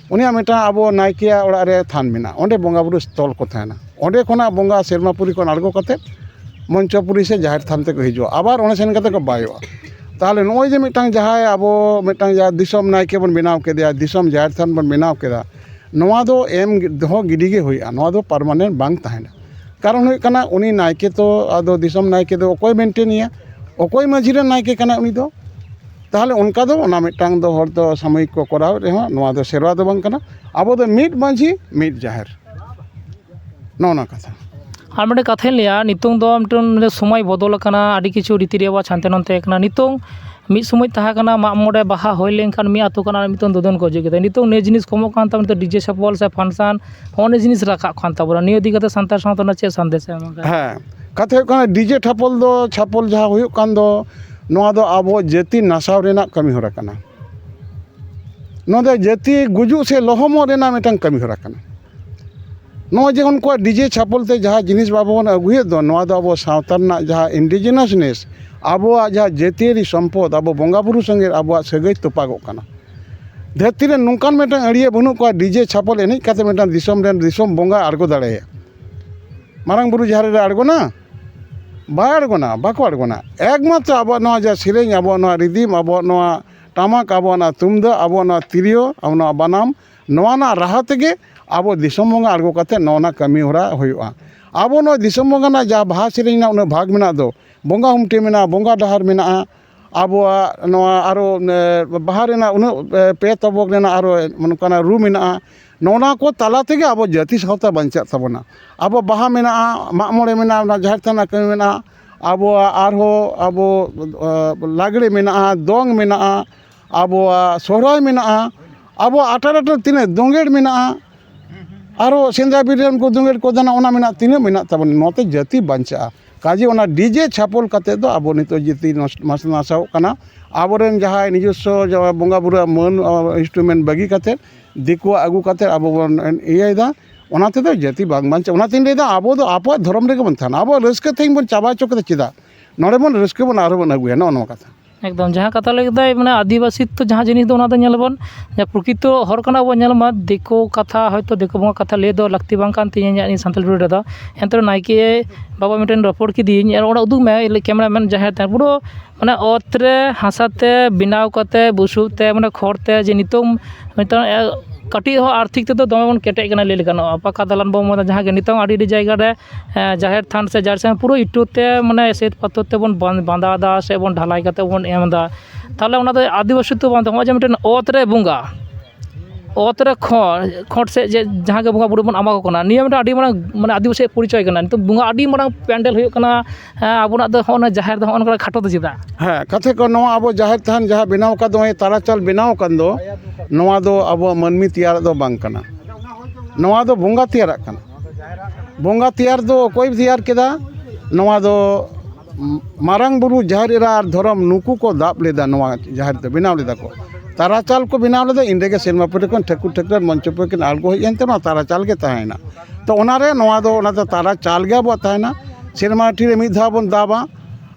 ᱩᱱᱤᱭᱟᱜ ᱢᱤᱫᱴᱟᱝ ᱟᱵᱚ ᱱᱟᱭᱠᱮᱭᱟᱜ ᱚᱲᱟᱜ ᱨᱮ ᱛᱷᱟᱱ ᱢᱮᱱᱟᱜᱼᱟ, ᱚᱸᱰᱮ ᱵᱚᱸᱜᱟ ᱵᱩᱨᱩ ᱥᱛᱷᱚᱞ ᱠᱚ ᱛᱟᱦᱮᱱᱟ᱾ ᱚᱸᱰᱮ ᱠᱷᱚᱱᱟᱜ ᱵᱚᱸᱜᱟ ᱥᱮᱨᱢᱟᱯᱩᱨᱤ ᱠᱷᱚᱱ ᱟᱬᱜᱚ ᱠᱟᱛᱮᱫ ᱢᱚᱧᱪᱚᱯᱩᱨᱤ ᱥᱮ ᱡᱟᱦᱮᱨ ᱛᱷᱟᱱ ᱛᱮᱠᱚ ᱦᱤᱡᱩᱜᱼᱟ, ᱟᱵᱟᱨ ᱚᱸᱰᱮ ᱥᱮᱱ ᱠᱟᱛᱮᱫ ᱠᱚ ᱵᱟᱭᱚᱜᱼᱟ᱾ ᱛᱟᱦᱚᱞᱮ ᱱᱚᱜᱼᱚᱭ ᱡᱮ ᱢᱤᱫᱴᱟᱝ ᱡᱟᱦᱟᱸᱭ ᱟᱵᱚ ᱢᱤᱫᱴᱟᱝ ᱡᱟᱦᱟᱸ ᱫᱤᱥᱚᱢ ᱱᱟᱭᱠᱮ ᱵᱚᱱ ᱵᱮᱱᱟᱣ ᱠᱮᱫᱮᱭᱟ, ᱫᱤᱥᱚᱢ ᱡᱟᱦᱮᱨ ᱛᱷᱟᱱ ᱵᱚᱱ ᱵᱮᱱᱟᱣ ᱠᱮᱫᱟ, ᱱᱚᱣᱟ ᱫᱚ ᱮᱢ ᱜᱤ-, ᱫᱚᱦᱚ ᱜᱤᱰᱤ ᱜᱮ ᱦᱩᱭᱩᱜᱼᱟ, ᱱᱚᱣᱟ ᱫᱚ ᱯᱟᱨᱢᱟᱱᱮᱱᱴ ᱵᱟᱝ ᱛᱟᱦᱮᱱᱟ᱾ ᱠᱟᱨᱚᱱ ᱦᱩᱭᱩᱜ ᱠᱟᱱᱟ, ᱩᱱᱤ ᱱᱟᱭᱠᱮ ᱛᱚ ᱟᱫᱚ ᱫᱤᱥᱚᱢ ᱱᱟᱭᱠᱮ ᱫᱚ ᱚᱠᱚᱭ ᱢᱮᱱᱴᱮᱱᱮᱭᱟ? ᱚᱠᱚᱭ ᱢᱟᱹᱡᱷᱤ ᱨᱮᱱ ᱱᱟᱭᱠᱮ ᱠᱟᱱᱟᱭ ᱩᱱᱤ ᱫᱚ? ᱛᱟᱦᱚᱞᱮ ᱚᱱᱠᱟ ᱫᱚ ᱚᱱᱟ ᱢᱤᱫᱴᱟᱝ ᱫᱚ ᱦᱚᱲ ᱫᱚ ᱥᱟᱢᱚᱭᱤᱠ ᱠᱚ ᱠᱚᱨᱟᱣᱮᱫ ᱨᱮᱦᱚᱸ, ᱱᱚᱣᱟ ᱫᱚ ᱥᱮᱨᱣᱟ ᱫᱚ ᱵᱟᱝ ᱠᱟᱱᱟ᱾ ᱟᱵᱚ ᱫᱚ ᱢᱤᱫ ᱢᱟᱹᱡᱷᱤ, ᱢᱤᱫ ᱡᱟᱦᱮᱨ, ᱱᱚᱜᱼᱚ ᱱᱚᱣᱟ ᱠᱟᱛᱷᱟ᱾ ᱟᱨ ᱢᱤᱫᱴᱮᱱ ᱠᱟᱛᱷᱟᱧ ᱞᱟᱹᱭᱟ, ᱱᱤᱛᱚᱝ ᱫᱚ ᱢᱤᱫᱴᱮᱱ ᱥᱚᱢᱚᱭ ᱵᱚᱫᱚᱞ ᱟᱠᱟᱱᱟ, ᱟᱹᱰᱤ ᱠᱤᱪᱷᱩ ᱨᱤᱛᱤ ᱨᱮᱣᱟᱡᱽ ᱦᱟᱱᱛᱮ ᱱᱟᱛᱮ ᱟᱠᱟᱱᱟ᱾ ᱱᱤᱛᱚᱝ ᱢᱤᱫ ᱥᱚᱢᱚᱭ ᱛᱟᱦᱮᱸ ᱠᱟᱱᱟ, ᱢᱟᱜ ᱢᱚᱬᱮ ᱵᱟᱦᱟ ᱦᱩᱭ ᱞᱮᱱᱠᱷᱟᱱ ᱢᱤᱫ ᱟᱹᱛᱩ ᱠᱷᱚᱱ ᱟᱨ ᱢᱤᱫᱴᱮᱱ ᱫᱚᱫᱚᱱ ᱠᱚ ᱦᱤᱡᱩᱜ ᱠᱮᱫᱟ᱾ ᱱᱤᱛᱚᱝ ᱱᱤᱭᱟᱹ ᱡᱤᱱᱤᱥ ᱠᱚᱢᱚᱜ ᱠᱟᱱ ᱛᱟᱵᱚᱱᱟ, ᱱᱤᱛᱚᱝ ᱰᱤᱡᱮ ᱪᱷᱟᱯᱚᱞ ᱥᱮ ᱯᱷᱟᱱᱥᱟᱱ, ᱦᱚᱸᱜᱼᱚ ᱱᱤᱭᱟᱹ ᱡᱤᱱᱤᱥ ᱨᱟᱠᱟᱵ ᱠᱟᱱ ᱛᱟᱵᱚᱱᱟ᱾ ᱱᱤᱭᱟᱹ ᱤᱫᱤ ᱠᱟᱛᱮ ᱥᱟᱱᱛᱟᱲ ᱥᱟᱶᱛᱟ ᱨᱮᱱᱟᱜ ᱪᱮᱫ ᱥᱟᱸᱫᱮᱥ ᱮ ᱮᱢᱟ? ᱦᱮᱸ, ᱠᱟᱛᱷᱟ ᱦᱩᱭᱩᱜ ᱠᱟᱱᱟ, ᱰᱤᱡᱮ ᱪᱷᱟᱯᱚᱞ ᱫᱚ, ᱪᱷᱟᱯᱚᱞ ᱡᱟᱦᱟᱸ ᱦᱩᱭᱩᱜ ᱠᱟᱱ ᱫᱚ, ᱱᱚᱣᱟ ᱫᱚ ᱟᱵᱚ ᱡᱟᱹᱛᱤ ᱱᱟᱥᱟᱣ ᱨᱮᱱᱟᱜ ᱠᱟᱹᱢᱤ ᱦᱚᱨᱟ ᱠᱟᱱᱟ᱾ ᱱᱚᱣᱟ ᱫᱚ ᱡᱟᱹᱛᱤ ᱜᱩᱡᱩᱜ ᱥᱮ ᱞᱚᱦᱚᱢᱚᱜ ᱨᱮᱱᱟᱜ ᱢᱤᱫᱴᱟᱝ ᱠᱟᱹᱢᱤ ᱦᱚᱨᱟ ᱠᱟᱱᱟ᱾ ᱱᱚᱜᱼᱚᱭ ᱡᱮ ᱩᱱᱠᱩᱣᱟᱜ ᱰᱤᱡᱮ ᱪᱷᱟᱯᱚᱞ ᱛᱮ ᱡᱟᱦᱟᱸ ᱡᱤᱱᱤᱥ ᱟᱵᱚ ᱵᱚᱱ ᱟᱹᱜᱩᱭᱮᱫ ᱫᱚ, ᱱᱚᱣᱟ ᱫᱚ ᱟᱵᱚ ᱥᱟᱶᱛᱟ ᱨᱮᱱᱟᱜ ᱡᱟᱦᱟᱸ ᱤᱱᱰᱤᱡᱤᱱᱟᱥᱱᱮᱥ, ᱟᱵᱚᱣᱟᱜ ᱡᱟᱦᱟᱸ ᱡᱟᱹᱛᱤᱭᱟᱹᱨᱤ ᱥᱚᱢᱯᱚᱫ, ᱟᱵᱚ ᱵᱚᱸᱜᱟ ᱵᱩᱨᱩ ᱥᱚᱸᱜᱮ ᱟᱵᱚᱣᱟᱜ ᱥᱟᱹᱜᱟᱹᱭ ᱛᱚᱯᱟᱜᱚᱜ ᱠᱟᱱᱟ᱾ ᱫᱷᱟᱹᱨᱛᱤ ᱨᱮ ᱱᱚᱝᱠᱟᱱ ᱢᱤᱫᱴᱟᱝ ᱟᱹᱲᱭᱟᱹ ᱵᱟᱹᱱᱩᱜ ᱠᱚᱣᱟ, ᱰᱤᱡᱮ ᱪᱷᱟᱯᱚᱞ ᱮᱱᱮᱡ ᱠᱟᱛᱮ ᱢᱤᱫᱴᱟᱝ ᱫᱤᱥᱚᱢ ᱨᱮᱱ ᱫᱤᱥᱚᱢ ᱵᱚᱸᱜᱟ ᱟᱬᱜᱚ ᱫᱟᱲᱮᱭᱟᱜ᱾ ᱢᱟᱨᱟᱝ ᱵᱩᱨᱩ ᱡᱟᱦᱮᱨ ᱨᱮ ᱟᱬᱜᱚᱱᱟ? ᱵᱟᱭ ᱟᱬᱜᱚᱱᱟ, ᱵᱟᱠᱚ ᱟᱬᱜᱚᱱᱟ᱾ ᱮᱠᱢᱟᱛᱨᱚ ᱟᱵᱚᱣᱟᱜ ᱱᱚᱣᱟ ᱡᱟᱦᱟᱸ ᱥᱮᱨᱮᱧ, ᱟᱵᱚᱣᱟᱜ ᱱᱚᱣᱟ ᱨᱤᱫᱤᱢ, ᱟᱵᱚᱣᱟᱜ ᱱᱚᱣᱟ ᱴᱟᱢᱟᱠ, ᱟᱵᱚᱣᱟᱜ ᱱᱚᱣᱟ ᱛᱩᱢᱫᱟᱜ, ᱟᱵᱚᱣᱟᱜ ᱱᱚᱣᱟ ᱛᱤᱨᱭᱳ, ᱟᱵᱚᱣᱟᱜ ᱱᱚᱣᱟ ᱵᱟᱱᱟᱢ, ᱱᱚᱣᱟ ᱨᱮᱱᱟᱜ ᱨᱟᱦᱟ ᱛᱮᱜᱮ ᱟᱵᱚ ᱫᱤᱥᱚᱢ ᱵᱚᱸᱜᱟ ᱟᱬᱜᱚ ᱠᱟᱛᱮ ᱱᱚᱣᱟ ᱨᱮᱱᱟᱜ ᱠᱟᱹᱢᱤ ᱦᱚᱨᱟ ᱦᱩᱭᱩᱜᱼᱟ᱾ ᱟᱵᱚ ᱱᱚᱣᱟ ᱫᱤᱥᱚᱢ ᱵᱚᱸᱜᱟ ᱨᱮᱱᱟᱜ ᱡᱟᱦᱟᱸ ᱵᱟᱦᱟ ᱥᱮᱨᱮᱧ ᱨᱮᱱᱟᱜ ᱩᱱᱟᱹᱜ ᱵᱷᱟᱜᱽ ᱢᱮᱱᱟᱜ ᱫᱚ, ᱵᱚᱸᱜᱟ ᱦᱩᱢᱴᱤ ᱢᱮᱱᱟᱜᱼᱟ, ᱵᱚᱸᱜᱟ ᱰᱟᱦᱟᱨ ᱢᱮᱱᱟᱜᱼᱟ, ᱟᱵᱚᱣᱟᱜ ᱱᱚᱣᱟ ᱟᱨᱚ, ᱮ, ᱵᱟᱦᱟ ᱨᱮᱱᱟᱜ ᱩᱱᱟᱹᱜ, ᱮ, ᱯᱮ ᱛᱚᱵᱚᱠ ᱨᱮᱱᱟᱜ ᱟᱨᱚ ᱱᱚᱝᱠᱟᱱᱟᱜ ᱨᱩ ᱢᱮᱱᱟᱜᱼᱟ᱾ ᱱᱚᱜᱼᱚ ᱱᱚᱣᱟ ᱠᱚ ᱛᱟᱞᱟ ᱛᱮᱜᱮ ᱟᱵᱚ ᱡᱟᱹᱛᱤ ᱥᱟᱶᱛᱟ ᱵᱟᱧᱪᱟᱜ ᱛᱟᱵᱚᱱᱟ᱾ ᱟᱵᱚ ᱵᱟᱦᱟ ᱢᱮᱱᱟᱜᱼᱟ, ᱢᱟᱜ ᱢᱚᱬᱮ ᱢᱮᱱᱟᱜᱼᱟ, ᱚᱱᱟ ᱡᱟᱦᱮᱨ ᱛᱷᱟᱱ ᱨᱮᱱᱟᱜ ᱠᱟᱹᱢᱤ ᱢᱮᱱᱟᱜᱼᱟ, ᱟᱵᱚᱣᱟᱜ ᱟᱨᱦᱚᱸ ᱟᱵᱚ, ᱮ, ᱞᱟᱜᱽᱲᱮ ᱢᱮᱱᱟᱜᱼᱟ, ᱫᱚᱝ ᱢᱮᱱᱟᱜᱼᱟ, ᱟᱵᱚᱣᱟᱜ ᱥᱚᱦᱨᱟᱭ ᱢᱮᱱᱟᱜᱼᱟ, ᱟᱵᱚᱣᱟᱜ ᱟᱴᱟᱨ ᱟᱴᱟᱨ ᱛᱤᱱᱟᱹᱜ ᱫᱚᱝᱜᱮᱲ ᱢᱮᱱᱟᱜᱼᱟ, ᱟᱨᱚ ᱥᱮᱸᱫᱽᱨᱟ ᱵᱤᱨ ᱨᱮ ᱩᱱᱠᱩ ᱫᱚᱝᱜᱮᱲ ᱠᱚ ᱫᱟᱱᱟ, ᱚᱱᱟ ᱢᱮᱱᱟᱜᱼᱟ, ᱛᱤᱱᱟᱹᱜ ᱢᱮᱱᱟᱜ ᱛᱟᱵᱚᱱᱟ, ᱱᱚᱛᱮ ᱡᱟᱹᱛᱤ ᱵᱟᱧᱪᱟᱜᱼᱟ᱾ ᱠᱟᱡᱮ ᱚᱱᱟ ᱰᱤᱡᱮ ᱪᱷᱟᱯᱚᱞ ᱠᱟᱛᱮ ᱫᱚ ᱟᱵᱚ ᱱᱤᱛᱚᱜ ᱡᱟᱹᱛᱤ ᱱᱚᱥ-, ᱱᱟᱥ-, ᱱᱟᱥᱟᱣᱚᱜ ᱠᱟᱱᱟ᱾ ᱟᱵᱚᱨᱮᱱ ᱡᱟᱦᱟᱸᱭ ᱱᱤᱡᱚᱥᱥᱚ ᱡᱟᱦᱟᱸ ᱵᱚᱸᱜᱟ ᱵᱩᱨᱩᱣᱟᱜ ᱢᱟᱹᱱ, ᱟ, ᱤᱱᱥᱴᱨᱩᱢᱮᱱᱴ ᱵᱟᱹᱜᱤ ᱠᱟᱛᱮ ᱫᱤᱠᱩᱣᱟᱜ ᱟᱹᱜᱩ ᱠᱟᱛᱮ ᱟᱵᱚ ᱵᱚᱱ ᱤᱭᱟᱹᱭᱮᱫᱟ, ᱚᱱᱟ ᱛᱮᱫᱚ ᱡᱟᱹᱛᱤ ᱵᱟᱝ ᱵᱟᱧᱪᱟᱜᱼᱟ᱾ ᱚᱱᱟᱛᱤᱧ ᱞᱟᱹᱭᱫᱟ, ᱟᱵᱚ ᱫᱚ ᱟᱵᱚᱣᱟᱜ ᱫᱷᱚᱨᱚᱢ ᱨᱮᱜᱮ ᱵᱚᱱ ᱛᱟᱦᱮᱱᱟ᱾ ᱟᱵᱚᱣᱟᱜ ᱨᱟᱹᱥᱠᱟᱹ ᱛᱮᱦᱮᱧ ᱵᱚᱱ ᱪᱟᱵᱟ ᱦᱚᱪᱚ ᱠᱮᱫᱟ, ᱪᱮᱫᱟᱜ ᱱᱚᱰᱮ ᱵᱚᱱ ᱨᱟᱹᱥᱠᱟᱹ ᱵᱚᱱ ᱟᱨᱦᱚᱸ ᱵᱚᱱ ᱟᱹᱜᱩᱭᱟ? ᱱᱚᱜᱼᱚ ᱱᱚᱣᱟ ᱠᱟᱛᱷᱟ᱾ ᱮᱠᱫᱚᱢ, ᱡᱟᱦᱟᱸ ᱠᱟᱛᱷᱟ ᱞᱟᱹᱭ ᱠᱮᱫᱟᱭ, ᱢᱟᱱᱮ, ᱟᱹᱫᱤᱵᱟᱹᱥᱤ ᱛᱚ ᱡᱟᱦᱟᱸ ᱡᱤᱱᱤᱥ ᱫᱚ, ᱚᱱᱟ ᱫᱚ ᱧᱮᱞ ᱟᱵᱚᱱ ᱡᱮ ᱯᱨᱚᱠᱨᱤᱛᱚ ᱦᱚᱲ ᱠᱟᱱᱟ ᱵᱚᱱ, ᱧᱮᱞ ᱢᱟ, ᱫᱤᱠᱩ ᱠᱟᱛᱷᱟ, ᱦᱚᱭᱛᱳ ᱫᱤᱠᱩ ᱵᱚᱸᱜᱟ ᱠᱟᱛᱷᱟ ᱞᱟᱹᱭ ᱫᱚ ᱞᱟᱹᱠᱛᱤ ᱵᱟᱝ ᱠᱟᱱ ᱛᱤᱧᱟᱹ ᱤᱧᱟᱹᱜ ᱱᱤᱭᱟᱹ ᱥᱟᱱᱛᱟᱲ ᱵᱤᱨᱩᱫᱷ ᱨᱮᱫᱚ᱾ ᱮᱱᱛᱮ ᱨᱮᱦᱚᱸ ᱱᱟᱭᱠᱮ ᱵᱟᱵᱟ ᱢᱤᱫᱴᱮᱱ ᱨᱚᱯᱚᱲ ᱠᱤᱫᱤᱭᱟᱹᱧ, ᱟᱨ ᱚᱸᱰᱮ ᱩᱫᱩᱜ ᱢᱮ, ᱠᱮᱢᱮᱨᱟ ᱢᱮᱱ, ᱡᱟᱦᱮᱨ ᱛᱷᱟᱱ ᱯᱩᱨᱟᱹ, ᱢᱟᱱᱮ, ᱚᱛ ᱨᱮ ᱦᱟᱥᱟ ᱛᱮ ᱵᱮᱱᱟᱣ ᱠᱟᱛᱮ, ᱵᱩᱥᱩᱵ ᱛᱮ, ᱢᱟᱱᱮ, ᱠᱷᱚᱲ ᱛᱮ, ᱡᱮ ᱱᱤᱛᱚᱝ ᱢᱤᱫᱴᱟᱝ, ᱮ, ᱠᱟᱹᱴᱤᱡ ᱦᱚᱸ ᱟᱨᱛᱷᱤᱠ ᱛᱮᱫᱚ ᱫᱚᱢᱮ ᱵᱚᱱ ᱠᱮᱴᱮᱡ ᱠᱟᱱᱟ, ᱞᱟᱹᱭ ᱞᱮᱠᱷᱟᱱ᱾ ᱯᱟᱠᱟ ᱫᱟᱞᱟᱱ ᱵᱚᱱ ᱢᱮᱱᱟ, ᱡᱟᱦᱟᱸ ᱜᱮ ᱱᱤᱛᱚᱝ ᱟᱹᱰᱤ, ᱟᱹᱰᱤ ᱡᱟᱭᱜᱟ ᱨᱮ, ᱮ, ᱡᱟᱦᱮᱨ ᱛᱷᱟᱱ ᱥᱮ ᱡᱟᱦᱮᱨ ᱥᱮᱫ ᱯᱩᱨᱟᱹ ᱤᱴᱟᱹ ᱛᱮ, ᱢᱟᱱᱮ, ᱥᱮᱫ ᱯᱟᱛᱷᱚᱨ ᱛᱮᱵᱚᱱ ᱵᱟᱸᱫ-, ᱵᱟᱸᱫᱟᱣ ᱮᱫᱟ ᱥᱮ ᱵᱚᱱ ᱰᱷᱟᱞᱟᱭ ᱠᱟᱛᱮ ᱵᱚᱱ ᱮᱢ ᱮᱫᱟ᱾ ᱛᱟᱦᱚᱞᱮ ᱚᱱᱟ ᱫᱚ ᱟᱹᱫᱤᱵᱟᱹᱥᱤ ᱛᱚ ᱵᱟᱝ, ᱱᱚᱜᱼᱚᱭ ᱡᱮ ᱢᱤᱫᱴᱮᱱ ᱚᱛ ᱨᱮ ᱵᱚᱸᱜᱟ, ᱚᱛ ᱨᱮ ᱠᱷᱚ-, ᱠᱷᱚᱸᱰ ᱥᱮᱫ ᱡᱮ ᱡᱟᱦᱟᱸ ᱜᱮ ᱵᱚᱸᱜᱟ ᱵᱩᱨᱩ ᱵᱚᱱ ᱮᱢᱟ ᱠᱚ ᱠᱟᱱᱟ, ᱱᱤᱭᱟᱹ ᱢᱤᱫᱴᱟᱝ ᱟᱹᱰᱤ ᱢᱟᱨᱟᱝ, ᱢᱟᱱᱮ, ᱟᱹᱫᱤᱵᱟᱹᱥᱤᱭᱟᱜ ᱯᱚᱨᱤᱪᱚᱭ ᱠᱟᱱᱟ᱾ ᱱᱤᱛᱚᱜ ᱵᱚᱸᱜᱟ ᱟᱹᱰᱤ ᱢᱟᱨᱟᱝ ᱯᱮᱱᱰᱮᱞ ᱦᱩᱭᱩᱜ ᱠᱟᱱᱟ, ᱦᱮᱸ, ᱟᱵᱚᱱᱟᱜ ᱫᱚ ᱦᱚᱸᱜᱼᱚ ᱱᱟ ᱡᱟᱦᱮᱨ ᱫᱚ ᱦᱚᱸᱜᱼᱚ ᱱᱚᱝᱠᱟ ᱠᱷᱟᱴᱚ ᱫᱚ ᱪᱮᱫᱟᱜ? ᱦᱮᱸ, ᱠᱟᱛᱷᱟ ᱠᱚ ᱱᱚᱣᱟ ᱟᱵᱚ ᱡᱟᱦᱮᱨ ᱛᱷᱟᱱ ᱡᱟᱦᱟᱸ ᱵᱮᱱᱟᱣ ᱟᱠᱟᱫ ᱫᱚ, ᱱᱚᱜᱼᱚᱭ ᱛᱟᱨᱟᱪᱟᱞ ᱵᱮᱱᱟᱣ ᱟᱠᱟᱱ ᱫᱚ, ᱱᱚᱣᱟ ᱫᱚ ᱟᱵᱚᱣᱟᱜ ᱢᱟᱹᱱᱢᱤ ᱛᱮᱭᱟᱨᱟᱜ ᱫᱚ ᱵᱟᱝ ᱠᱟᱱᱟ᱾ ᱱᱚᱣᱟ ᱫᱚ ᱵᱚᱸᱜᱟ ᱛᱮᱭᱟᱨᱟᱜ ᱠᱟᱱᱟ᱾ ᱵᱚᱸᱜᱟ ᱛᱮᱭᱟᱨ ᱫᱚ ᱚᱠᱚᱭ ᱛᱮᱭᱟᱨ ᱠᱮᱫᱟ? ᱱᱚᱣᱟ ᱫᱚ ᱢᱟᱨᱟᱝ ᱵᱩᱨᱩ, ᱡᱟᱦᱮᱨ ᱮᱨᱟ ᱟᱨ ᱫᱷᱚᱨᱚᱢ, ᱱᱩᱠᱩ ᱠᱚ ᱫᱟᱵ ᱞᱮᱫᱟ, ᱱᱚᱣᱟ ᱡᱟᱦᱮᱨ ᱫᱚ ᱵᱮᱱᱟᱣ ᱞᱮᱫᱟ ᱠᱚ᱾ ᱛᱟᱨᱟᱪᱟᱞ ᱠᱚ ᱵᱮᱱᱟᱣ ᱞᱮᱫᱟ, ᱤᱱᱰᱮ ᱜᱮ ᱥᱮᱨᱢᱟ ᱯᱩᱨᱤ ᱠᱷᱚᱱ ᱴᱷᱟᱹᱠᱩᱨ ᱴᱷᱟᱹᱠᱨᱟᱹᱱ ᱢᱚᱧᱪᱚᱯᱩᱨᱤ ᱠᱤᱱ ᱟᱬᱜᱚ ᱦᱮᱡ ᱮᱱᱛᱮ ᱱᱚᱣᱟ ᱛᱟᱨᱟᱪᱟᱞ ᱜᱮ ᱛᱟᱦᱮᱸᱭᱮᱱᱟ᱾ ᱛᱚ ᱚᱱᱟᱨᱮ ᱱᱚᱣᱟ ᱫᱚ, ᱚᱱᱟᱛᱮ ᱛᱟᱨᱟᱪᱟᱞ ᱜᱮ ᱟᱵᱚᱣᱟᱜ ᱛᱟᱦᱮᱱᱟ᱾ ᱥᱮᱨᱢᱟ ᱴᱷᱤ ᱨᱮ ᱢᱤᱫ ᱫᱷᱟᱣ ᱵᱚᱱ ᱫᱟᱵᱟ,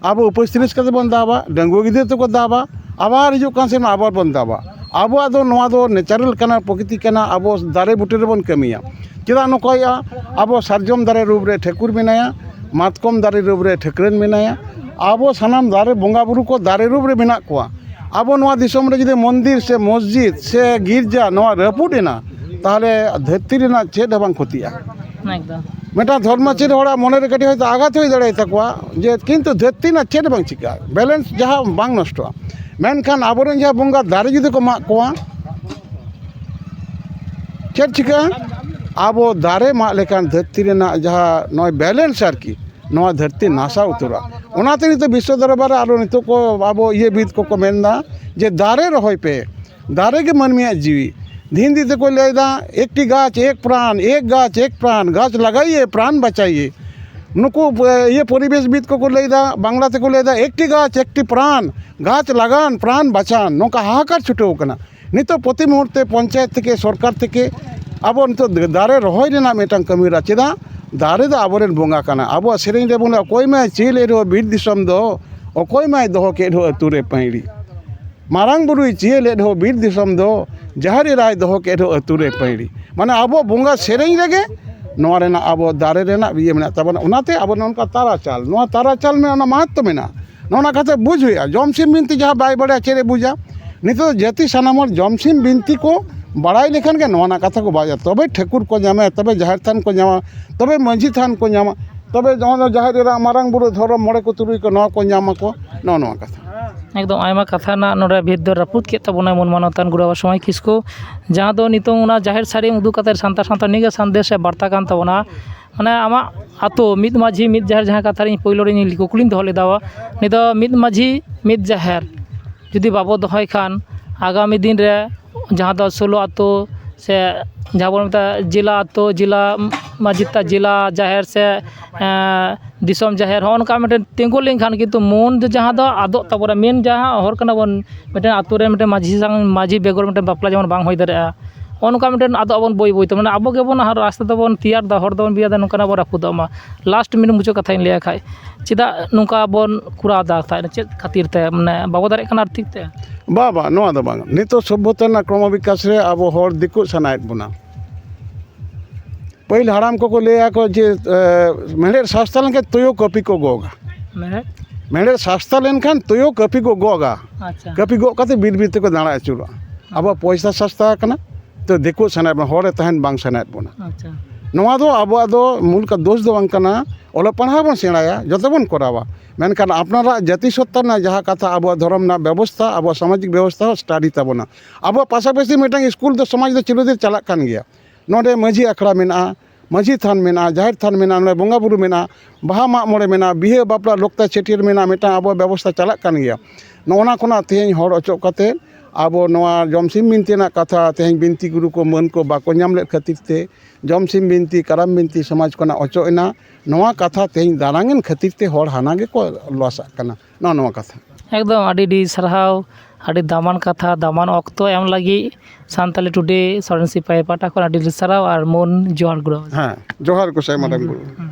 ᱟᱵᱚ ᱩᱯᱟᱹᱥ ᱛᱤᱨᱤᱥ ᱠᱟᱛᱮ ᱵᱚᱱ ᱫᱟᱵᱟ, ᱰᱟᱺᱜᱩᱣᱟᱹ ᱜᱤᱫᱽᱨᱟᱹ ᱛᱮᱠᱚ ᱫᱟᱵᱟ, ᱟᱵᱟᱨ ᱦᱤᱡᱩᱜ ᱠᱟᱱ ᱥᱮᱨᱢᱟ ᱟᱵᱟᱨ ᱵᱚᱱ ᱫᱟᱵᱟ᱾ ᱟᱵᱚᱣᱟᱜ ᱫᱚ ᱱᱚᱣᱟ ᱫᱚ natural ᱠᱟᱱᱟ, ᱯᱨᱚᱠᱨᱤᱛᱤ ᱠᱟᱱᱟ, ᱟᱵᱚ ᱫᱟᱨᱮ ᱵᱩᱴᱟᱹ ᱨᱮᱵᱚᱱ ᱠᱟᱹᱢᱤᱭᱟ᱾ ᱪᱮᱫᱟᱜ ᱱᱚᱝᱠᱟᱭᱮᱫᱼᱟ? ᱟᱵᱚ ᱥᱟᱨᱡᱚᱢ ᱫᱟᱨᱮ ᱨᱩᱯ ᱨᱮ ᱴᱷᱟᱹᱠᱩᱨ ᱢᱮᱱᱟᱭᱟ, ᱢᱟᱛᱠᱚᱢ ᱫᱟᱨᱮ ᱨᱩᱯ ᱨᱮ ᱴᱷᱟᱹᱠᱨᱟᱹᱱ ᱢᱮᱱᱟᱭᱟ᱾ ᱟᱵᱚ ᱥᱟᱱᱟᱢ ᱫᱟᱨᱮ ᱵᱚᱸᱜᱟ ᱵᱩᱨᱩ ᱠᱚ ᱫᱟᱨᱮ ᱨᱩᱯ ᱨᱮ ᱢᱮᱱᱟᱜ ᱠᱚᱣᱟ᱾ ᱟᱵᱚ ᱱᱚᱣᱟ ᱫᱤᱥᱚᱢ ᱨᱮ ᱡᱩᱫᱤ ᱢᱚᱱᱫᱤᱨ ᱥᱮ ᱢᱚᱥᱡᱤᱫ ᱥᱮ ᱜᱤᱨᱡᱟ ᱱᱚᱣᱟ ᱨᱟᱹᱯᱩᱫ ᱮᱱᱟ, ᱛᱟᱦᱚᱞᱮ ᱫᱷᱟᱹᱨᱛᱤ ᱨᱮᱱᱟᱜ ᱪᱮᱫ ᱦᱚᱸ ᱵᱟᱝ ᱠᱷᱚᱛᱤᱜᱼᱟ᱾ ᱮᱠᱫᱚᱢ᱾ ᱢᱤᱫᱴᱟᱝ ᱫᱷᱚᱨᱢᱚ ᱪᱮᱫ ᱦᱚᱲᱟᱜ ᱢᱚᱱᱮ ᱨᱮ ᱠᱟᱹᱴᱤᱡ ᱦᱚᱭᱛᱳ ᱟᱜᱷᱟᱛ ᱦᱩᱭ ᱫᱟᱲᱮᱭᱟᱛᱟ ᱠᱚᱣᱟ, ᱡᱮ ᱠᱤᱱᱛᱩ ᱫᱷᱟᱹᱨᱛᱤ ᱨᱮᱱᱟᱜ ᱪᱮᱫ ᱦᱚᱸ ᱵᱟᱝ ᱪᱤᱠᱟᱹᱜᱼᱟ, balance ᱡᱟᱦᱟᱸ ᱵᱟᱝ ᱱᱚᱥᱴᱚᱜᱼᱟ᱾ ᱢᱮᱱᱠᱷᱟᱱ ᱟᱵᱚᱨᱮᱱ ᱡᱟᱦᱟᱸ ᱵᱚᱸᱜᱟ ᱫᱟᱨᱮ ᱡᱩᱫᱤ ᱠᱚ ᱢᱟᱜ ᱠᱚᱣᱟ, ᱪᱮᱫ ᱪᱤᱠᱟᱹᱜᱼᱟ? ᱟᱵᱚ ᱫᱟᱨᱮ ᱢᱟᱜ ᱞᱮᱠᱷᱟᱱ ᱫᱷᱟᱹᱨᱛᱤ ᱨᱮᱱᱟᱜ ᱡᱟᱦᱟᱸ ᱱᱚᱜᱼᱚᱭ balance ᱟᱨᱠᱤ, ᱱᱚᱣᱟ ᱫᱷᱟᱹᱨᱛᱤ ᱱᱟᱥᱟᱣ ᱩᱛᱟᱹᱨᱚᱜᱼᱟ᱾ ᱚᱱᱟᱛᱮ ᱱᱤᱛᱚᱜ ᱵᱤᱥᱥᱚ ᱫᱚᱨᱵᱟᱨ ᱨᱮ ᱟᱨᱚ ᱱᱤᱛᱚᱜ ᱠᱚ ᱟᱵᱚ ᱤᱭᱟᱹ ᱵᱤᱫ ᱠᱚᱠᱚ ᱢᱮᱱᱫᱟ ᱡᱮ ᱫᱟᱨᱮ ᱨᱚᱦᱚᱭ ᱯᱮ, ᱫᱟᱨᱮ ᱜᱮ ᱢᱟᱹᱱᱢᱤᱭᱟᱜ ᱡᱤᱣᱤ᱾ ᱦᱤᱱᱫᱤ ᱛᱮᱠᱚ ᱞᱟᱹᱭᱫᱟ, "ᱮᱠᱴᱤ ᱜᱟᱪᱷ ᱮᱠ ᱯᱨᱟᱱ, ᱮᱠ ᱜᱟᱪᱷ ᱮᱠ ᱯᱨᱟᱱ, ᱜᱟᱪᱷ ᱞᱟᱜᱟᱭᱤᱭᱮ ᱯᱨᱟᱱ ᱵᱟᱪᱟᱭᱤᱭᱮ᱾" ᱱᱩᱠᱩ, ᱮ, ᱤᱭᱟᱹ ᱯᱚᱨᱤᱵᱮᱥ ᱵᱤᱫ ᱠᱚᱠᱚ ᱞᱟᱹᱭᱫᱟ, ᱵᱟᱝᱞᱟ ᱛᱮᱠᱚ ᱞᱟᱹᱭᱫᱟ, "ᱮᱠᱴᱤ ᱜᱟᱪᱷ ᱮᱠᱴᱤ ᱯᱨᱟᱱ, ᱜᱟᱪᱷ ᱞᱟᱜᱟᱱ ᱯᱨᱟᱱ ᱵᱟᱪᱟᱱ᱾" ᱱᱚᱝᱠᱟ ᱦᱟᱦᱟᱠᱟᱨ ᱪᱷᱩᱴᱟᱹᱣ ᱠᱟᱱᱟ᱾ ᱱᱤᱛᱚᱜ ᱯᱨᱚᱛᱤ ᱢᱩᱦᱩᱨᱛᱮ ᱯᱚᱧᱪᱟᱭᱮᱛ ᱛᱷᱮᱠᱮ, ᱥᱚᱨᱠᱟᱨ ᱛᱷᱮᱠᱮ ᱟᱵᱚ ᱱᱤᱛᱚᱜ ᱫᱟᱨᱮ ᱨᱚᱦᱚᱭ ᱨᱮᱱᱟᱜ ᱢᱤᱫᱴᱟᱝ ᱠᱟᱹᱢᱤᱦᱚᱨᱟ᱾ ᱪᱮᱫᱟᱜ? ᱫᱟᱨᱮ ᱫᱚ ᱟᱵᱚᱨᱮᱱ ᱵᱚᱸᱜᱟ ᱠᱟᱱᱟ᱾ ᱟᱵᱚᱣᱟᱜ ᱥᱮᱨᱮᱧ ᱨᱮ ᱵᱚᱱ ᱞᱟᱹᱭᱟ, "ᱚᱠᱚᱭ ᱢᱟᱭ ᱪᱤᱨ ᱞᱮᱫ ᱨᱮᱦᱚᱸ ᱵᱤᱨ ᱫᱤᱥᱚᱢ ᱫᱚ, ᱚᱠᱚᱭ ᱢᱟᱭ ᱫᱚᱦᱚ ᱠᱮᱫ ᱨᱮᱦᱚᱸ ᱟᱹᱛᱩ ᱨᱮ ᱯᱟᱹᱭᱲᱤ᱾ ᱢᱟᱨᱟᱝ ᱵᱩᱨᱩᱭ ᱪᱤᱨ ᱞᱮᱫ ᱨᱮᱦᱚᱸ ᱵᱤᱨ ᱫᱤᱥᱚᱢ ᱫᱚ, ᱡᱟᱦᱮᱨ ᱮᱨᱟᱭ ᱫᱚᱦᱚ ᱠᱮᱫ ᱨᱮᱦᱚᱸ ᱟᱹᱛᱩ ᱨᱮ ᱯᱟᱹᱭᱲᱤ᱾" ᱢᱟᱱᱮ ᱟᱵᱚ ᱵᱚᱸᱜᱟ ᱥᱮᱨᱮᱧ ᱨᱮᱜᱮ ᱱᱚᱣᱟ ᱨᱮᱱᱟᱜ ᱟᱵᱚ ᱫᱟᱨᱮ ᱨᱮᱱᱟᱜ ᱤᱭᱟᱹ ᱢᱮᱱᱟᱜ ᱛᱟᱵᱚᱱᱟ᱾ ᱚᱱᱟᱛᱮ ᱟᱵᱚ ᱱᱚᱝᱠᱟ ᱛᱟᱨᱟᱪᱟᱞ, ᱱᱚᱣᱟ ᱛᱟᱨᱟᱪᱟᱞ ᱢᱮᱱᱟᱜᱼᱟ, ᱚᱱᱟ ᱢᱟᱦᱟᱛᱢᱚ ᱢᱮᱱᱟᱜᱼᱟ᱾ ᱱᱚᱜᱼᱚ ᱱᱚᱣᱟ ᱠᱟᱛᱷᱟ ᱵᱩᱡᱽ ᱦᱩᱭᱩᱜᱼᱟ᱾ ᱡᱚᱢᱥᱤᱢ ᱵᱤᱱᱛᱤ ᱡᱟᱦᱟᱸ ᱵᱟᱭ ᱵᱟᱲᱟᱭᱟ, ᱪᱮᱫ ᱮ ᱵᱩᱡᱟ? ᱱᱤᱛᱚᱜ ᱡᱟᱹᱛᱤ ᱥᱟᱱᱟᱢ ᱦᱚᱲ ᱡᱚᱢᱥᱤᱢ ᱵᱤᱱᱛᱤ ᱠᱚ ᱵᱟᱲᱟᱭ ᱞᱮᱠᱷᱟᱱ ᱜᱮ ᱱᱚᱣᱟ ᱨᱮᱱᱟᱜ ᱠᱟᱛᱷᱟ ᱠᱚ ᱵᱟᱲᱟᱭᱟ᱾ ᱛᱚᱵᱮ ᱴᱷᱟᱹᱠᱩᱨ ᱠᱚ ᱧᱟᱢᱟ, ᱛᱚᱵᱮ ᱡᱟᱦᱮᱨ ᱛᱷᱟᱱ ᱠᱚ ᱧᱟᱢᱟ, ᱛᱚᱵᱮ ᱢᱟᱹᱡᱷᱤ ᱛᱷᱟᱱ ᱠᱚ ᱧᱟᱢᱟ, ᱛᱚᱵᱮ ᱱᱚᱜᱼᱚ ᱱᱚᱣᱟ ᱡᱟᱦᱮᱨ ᱮᱨᱟ, ᱢᱟᱨᱟᱝ ᱵᱩᱨᱩ, ᱫᱷᱚᱨᱚᱢ ᱢᱚᱬᱮ ᱠᱚ ᱛᱩᱨᱩᱭ ᱠᱚ, ᱱᱚᱣᱟ ᱠᱚ ᱧᱟᱢ ᱟᱠᱚ, ᱱᱚᱜᱼᱚ ᱱᱚᱣᱟ ᱠᱟᱛᱷᱟ᱾ ᱮᱠᱫᱚᱢ ᱟᱭᱢᱟ ᱠᱟᱛᱷᱟ ᱨᱮᱱᱟᱜ ᱱᱚᱰᱮ ᱵᱷᱮᱫ ᱫᱚ ᱨᱟᱹᱯᱩᱫ ᱠᱮᱫ ᱛᱟᱵᱚᱱᱟᱭ ᱢᱚᱱ ᱢᱟᱱᱚᱛᱟᱱ ᱜᱩᱨᱩ ᱵᱟᱵᱟ ᱥᱚᱢᱟᱭ ᱠᱤᱥᱠᱩ, ᱡᱟᱦᱟᱸ ᱫᱚ ᱱᱤᱛᱚᱝ ᱚᱱᱟ ᱡᱟᱦᱮᱨ ᱥᱟᱹᱲᱤᱢ ᱩᱫᱩᱜ ᱠᱟᱛᱮ ᱥᱟᱱᱛᱟᱲ ᱥᱟᱶᱛᱟ ᱱᱤᱭᱟᱹ ᱜᱮ ᱥᱟᱸᱫᱮᱥ ᱥᱮ ᱵᱟᱨᱛᱟ ᱠᱟᱱ ᱛᱟᱵᱚᱱᱟ᱾ ᱢᱟᱱᱮ ᱟᱢᱟᱜ ᱟᱛᱳ ᱢᱤᱫ ᱢᱟᱹᱡᱷᱤ ᱢᱤᱫ ᱡᱟᱦᱮᱨ, ᱡᱟᱦᱟᱸ ᱠᱟᱛᱷᱟ ᱨᱤᱧ ᱯᱳᱭᱞᱳ ᱨᱤᱧ ᱠᱩᱠᱞᱤᱧ ᱫᱚᱦᱚ ᱞᱮᱫᱟ, ᱱᱤᱭᱟᱹ ᱫᱚ ᱢᱤᱫ ᱢᱟᱹᱡᱷᱤ ᱢᱤᱫ ᱡᱟᱦᱮᱨ ᱡᱩᱫᱤ ᱵᱟᱵᱚ ᱫᱚᱦᱚᱭ ᱠᱷᱟᱱ, ᱟᱜᱟᱢᱤ ᱫᱤᱱ ᱨᱮ ᱡᱟᱦᱟᱸ ᱫᱚ ᱥᱳᱞᱳ ᱟᱛᱳ ᱥᱮ ᱡᱟᱦᱟᱸ ᱵᱚᱱ ᱢᱮᱛᱟᱜᱼᱟ ᱡᱮᱞᱟ ᱟᱛᱳ, ᱡᱮᱞᱟ ᱢᱟᱹᱡᱷᱤ ᱛᱟ-, ᱡᱮᱞᱟ ᱡᱟᱦᱮᱨ ᱥᱮ, ᱮᱸ, ᱫᱤᱥᱚᱢ ᱡᱟᱦᱮᱨ, ᱦᱚᱸᱜᱼᱚ ᱱᱚᱝᱠᱟ ᱢᱤᱫᱴᱮᱱ ᱛᱤᱸᱜᱩ ᱞᱮᱱᱠᱷᱟᱱ ᱠᱤᱱᱛᱩ ᱢᱚᱱ ᱫᱚ ᱡᱟᱦᱟᱸ ᱫᱚ ᱟᱫᱚᱜ ᱛᱟᱵᱚᱱᱟ᱾ ᱢᱮᱱ ᱡᱟᱦᱟᱸ ᱦᱚᱲ ᱠᱟᱱᱟ ᱵᱚᱱ, ᱢᱤᱫᱴᱮᱱ ᱟᱛᱳ ᱨᱮ ᱢᱤᱫᱴᱮᱱ ᱢᱟᱹᱡᱷᱤ ᱥᱟᱝ, ᱢᱟᱹᱡᱷᱤ ᱵᱮᱜᱚᱨ ᱢᱤᱫᱴᱮᱱ ᱵᱟᱯᱞᱟ ᱡᱮᱢᱚᱱ ᱵᱟᱝ ᱦᱩᱭ ᱫᱟᱲᱮᱭᱟᱜᱼᱟ, ᱦᱚᱸᱜᱼᱚ ᱱᱚᱝᱠᱟ ᱢᱤᱫᱴᱮᱱ ᱟᱫᱚ ᱟᱵᱚᱱ ᱵᱟᱹᱭ ᱵᱟᱹᱭ ᱛᱮ, ᱢᱟᱱᱮ ᱟᱵᱚ ᱜᱮᱵᱚᱱ ᱦᱟᱨ ᱨᱟᱥᱛᱟ ᱫᱚᱵᱚᱱ ᱛᱮᱭᱟᱨ ᱫᱟ, ᱦᱚᱨ ᱫᱚᱵᱚᱱ ᱵᱤᱭᱟᱫᱟ, ᱱᱚᱝᱠᱟᱱᱟᱜ ᱵᱚᱱ ᱨᱟᱹᱯᱩᱫᱚᱜ ᱢᱟ᱾ ᱞᱟᱥᱴ ᱢᱤᱫ ᱢᱩᱪᱟᱹᱫ ᱠᱟᱛᱷᱟᱧ ᱞᱟᱹᱭᱟ ᱠᱷᱟᱡ, ᱪᱮᱫᱟᱜ ᱱᱚᱝᱠᱟ ᱵᱚᱱ ᱠᱚᱨᱟᱣ ᱫᱟ ᱛᱟᱦᱮᱸᱫ? ᱪᱮᱫ ᱠᱷᱟᱹᱛᱤᱨ ᱛᱮ? ᱢᱟᱱᱮ ᱵᱟᱵᱚ ᱫᱟᱲᱮᱭᱟᱜ ᱠᱟᱱᱟ ᱟᱨᱛᱷᱤᱠ ᱛᱮ? ᱵᱟ, ᱵᱟ, ᱱᱚᱣᱟ ᱫᱚ ᱵᱟᱝ᱾ ᱱᱤᱛᱚᱜ ᱥᱚᱵᱽᱵᱷᱚᱛᱟ ᱨᱮᱱᱟᱜ ᱠᱨᱚᱢᱚ ᱵᱤᱠᱟᱥ ᱨᱮ ᱟᱵᱚ ᱦᱚᱲ ᱫᱤᱠᱩ ᱥᱟᱱᱟᱭᱮᱫ ᱵᱚᱱᱟ᱾ ᱯᱟᱹᱦᱤᱞ ᱦᱟᱲᱟᱢ ᱠᱚᱠᱚ ᱞᱟᱹᱭᱟ ᱠᱚ ᱡᱮ, ᱮ, ᱢᱮᱲᱦᱮᱫ ᱥᱟᱥᱛᱟ ᱞᱮᱱᱠᱷᱟᱱ ᱛᱩᱭᱩ ᱠᱟᱹᱯᱤ ᱠᱚ ᱜᱚᱜᱟ᱾ ᱢᱮᱲᱦᱮᱫ? ᱢᱮᱲᱦᱮᱫ ᱥᱟᱥᱛᱟ ᱞᱮᱱᱠᱷᱟᱱ ᱛᱩᱭᱩ ᱠᱟᱹᱯᱤ ᱠᱚ ᱜᱚᱜᱟ᱾ ᱟᱪᱪᱷᱟ᱾ ᱠᱟᱹᱯᱤ ᱜᱚᱜ ᱠᱟᱛᱮ ᱵᱤᱨ ᱵᱤᱨ ᱛᱮᱠᱚ ᱫᱟᱬᱟ ᱟᱹᱪᱩᱨᱚᱜᱼᱟ᱾ ᱟᱵᱚᱣᱟᱜ ᱯᱚᱭᱥᱟ ᱥᱟᱥᱛᱟ ᱟᱠᱟᱱᱟ, ᱛᱚ ᱫᱤᱠᱩ ᱥᱟᱱᱟᱭᱮᱫ ᱵᱚᱱᱟ, ᱦᱚᱲ ᱨᱮ ᱛᱟᱦᱮᱱ ᱵᱟᱝ ᱥᱟᱱᱟᱭᱮᱫ ᱵᱚᱱᱟ᱾ ᱟᱪᱪᱷᱟ᱾ ᱱᱚᱣᱟ ᱫᱚ ᱟᱵᱚᱣᱟᱜ ᱫᱚ ᱢᱩᱞ ᱠᱟ ᱫᱳᱥ ᱫᱚ ᱵᱟᱝ ᱠᱟᱱᱟ᱾ ᱚᱞᱚᱜ ᱯᱟᱲᱦᱟᱣ ᱵᱚᱱ ᱥᱮᱬᱟᱭᱟ, ᱡᱚᱛᱚ ᱵᱚᱱ ᱠᱚᱨᱟᱣᱟ, ᱢᱮᱱᱠᱷᱟᱱ ᱟᱯᱱᱟᱨᱟᱜ ᱡᱟᱹᱛᱤ ᱥᱚᱛᱛᱟ ᱨᱮᱱᱟᱜ ᱡᱟᱦᱟᱸ ᱠᱟᱛᱷᱟ, ᱟᱵᱚᱣᱟᱜ ᱫᱷᱚᱨᱚᱢ ᱨᱮᱱᱟᱜ ᱵᱮᱵᱚᱥᱛᱷᱟ, ᱟᱵᱚᱣᱟᱜ ᱥᱟᱢᱟᱡᱤᱠ ᱵᱮᱵᱚᱥᱛᱷᱟ ᱦᱚᱸ ᱥᱴᱟᱰᱤ ᱛᱟᱵᱚᱱᱟ᱾ ᱟᱵᱚᱣᱟᱜ ᱯᱟᱥᱟᱯᱟᱥᱤ ᱢᱤᱫᱴᱟᱝ ᱥᱠᱩᱞ ᱫᱚ ᱥᱚᱢᱟᱡᱽ ᱫᱚ ᱪᱤᱨᱚᱫᱤᱱ ᱪᱟᱞᱟᱜ ᱠᱟᱱ ᱜᱮᱭᱟ᱾ ᱱᱚᱰᱮ ᱢᱟᱹᱡᱷᱤ ᱟᱠᱷᱲᱟ ᱢᱮᱱᱟᱜᱼᱟ, ᱢᱟᱹᱡᱷᱤ ᱛᱷᱟᱱ ᱢᱮᱱᱟᱜᱼᱟ, ᱡᱟᱦᱮᱨ ᱛᱷᱟᱱ ᱢᱮᱱᱟᱜᱼᱟ, ᱱᱚᱰᱮ ᱵᱚᱸᱜᱟ ᱵᱩᱨᱩ ᱢᱮᱱᱟᱜᱼᱟ, ᱵᱟᱦᱟ ᱢᱟᱜ ᱢᱚᱬᱮ ᱢᱮᱱᱟᱜᱼᱟ, ᱵᱤᱦᱟᱹ ᱵᱟᱯᱞᱟ ᱞᱚᱠᱛᱟ ᱪᱷᱟᱹᱴᱭᱟᱹᱨ ᱢᱮᱱᱟᱜᱼᱟ, ᱢᱤᱫᱴᱟᱝ ᱟᱵᱚᱣᱟᱜ ᱵᱮᱵᱚᱥᱛᱷᱟ ᱪᱟᱞᱟᱜ ᱠᱟᱱ ᱜᱮᱭᱟ᱾ ᱱᱚᱜᱼᱚ ᱱᱟ ᱠᱷᱚᱱᱟᱜ ᱛᱮᱦᱮᱧ ᱦᱚᱲ ᱚᱪᱚᱜ ᱠᱟᱛᱮ ᱟᱵᱚ ᱱᱚᱣᱟ ᱡᱚᱢᱥᱤᱢ ᱵᱤᱱᱛᱤ ᱨᱮᱱᱟᱜ ᱠᱟᱛᱷᱟ, ᱛᱮᱦᱮᱧ ᱵᱤᱱᱛᱤ ᱜᱩᱨᱩ ᱠᱚ ᱢᱟᱹᱱ ᱠᱚ ᱵᱟᱠᱚ ᱧᱟᱢ ᱞᱮᱫ ᱠᱷᱟᱹᱛᱤᱨ ᱛᱮ ᱡᱚᱢᱥᱤᱢ ᱵᱤᱱᱛᱤ, ᱠᱟᱨᱟᱢ ᱵᱤᱱᱛᱤ ᱥᱚᱢᱟᱡᱽ ᱠᱷᱚᱱᱟᱜ ᱚᱪᱚᱜ ᱮᱱᱟ᱾ ᱱᱚᱣᱟ ᱠᱟᱛᱷᱟ ᱛᱮᱦᱮᱧ ᱫᱟᱱᱟᱝ ᱮᱱ ᱠᱷᱟᱹᱛᱤᱨ ᱛᱮ ᱦᱚᱲ ᱦᱟᱱᱟ ᱜᱮᱠᱚ ᱞᱚᱥᱟᱜ ᱠᱟᱱᱟ᱾ ᱱᱚᱜᱼᱚ ᱱᱚᱣᱟ ᱠᱟᱛᱷᱟ᱾ ᱮᱠᱫᱚᱢ ᱟᱹᱰᱤ ᱟᱹᱰᱤ ᱥᱟᱨᱦᱟᱣ, ᱟᱹᱰᱤ ᱫᱟᱢᱟᱱ ᱠᱟᱛᱷᱟ, ᱫᱟᱢᱟᱱ ᱚᱠᱛᱚ ᱮᱢ ᱞᱟᱹᱜᱤᱫ ᱥᱟᱱᱛᱟᱞᱤ ᱴᱩᱰᱮ ᱥᱚᱨᱮᱱ ᱥᱤᱯᱟᱹᱦᱤ ᱯᱟᱦᱴᱟ ᱠᱷᱚᱱ ᱟᱹᱰᱤ ᱟᱹᱰᱤ ᱥᱟᱨᱦᱟᱣ ᱟᱨ ᱢᱚᱱ ᱡᱚᱦᱟᱨ ᱜᱩᱨᱩ᱾ ᱦᱮᱸ, ᱡᱚᱦᱟᱨ ᱜᱚᱸᱥᱟᱭ ᱢᱟᱨᱟᱝ ᱵᱩᱨᱩ᱾ ᱦᱩᱸ᱾